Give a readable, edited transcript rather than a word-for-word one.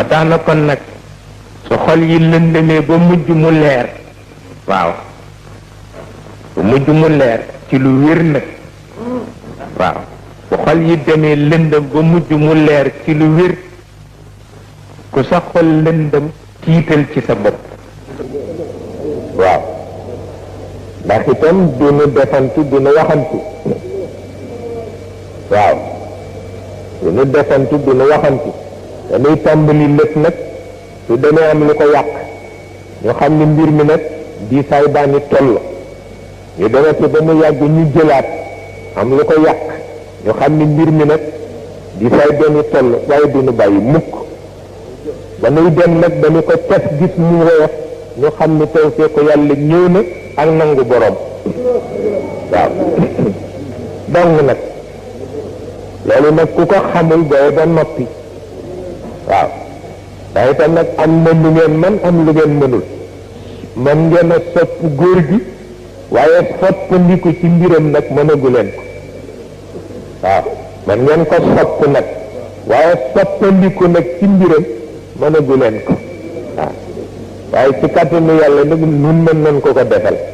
ba tax na kon nag su xol yi lëndëmee ba mujj mu leer waaw ba mujj mu leer ci lu wér nag waaw bu xol yi demee lëndëm ba mujj mu leer ci lu wér ku sa xol lëndëm tiital ci sa bopp waaw ndax itam dina defantu dina waxantu waaw dina defantu dina waxantu dañuy tàmbali lépp nag su demee am lu ko yàq ñu xam ni mbir mi nag di saay daani toll ñu demati ba mu yàgg ñu jëlaat am lu ko yàq ñu xam ni mbir mi nag di saay daani toll waaye duñu bàyyi mukk ba nuy dem nag dañu ko tef gis mu woyof ñu xam ni taw fee ko yàlla ñëw na ak nangu borom waaw dong nag loolu nag ku ko xamul booy ba noppi waaw ndax itam nag am na lu ngeen man am lu ngeen mënul man ngeen a sopp góor gi waaye soppandiku ci mbiram nag mënagu leen ko waaw man ngeen ko sopp nag waaye soppandiku nag ci mbiram mënagu leen ko waaw waaye ci kàttanu yàlla nag nun mën nañ ko ko defal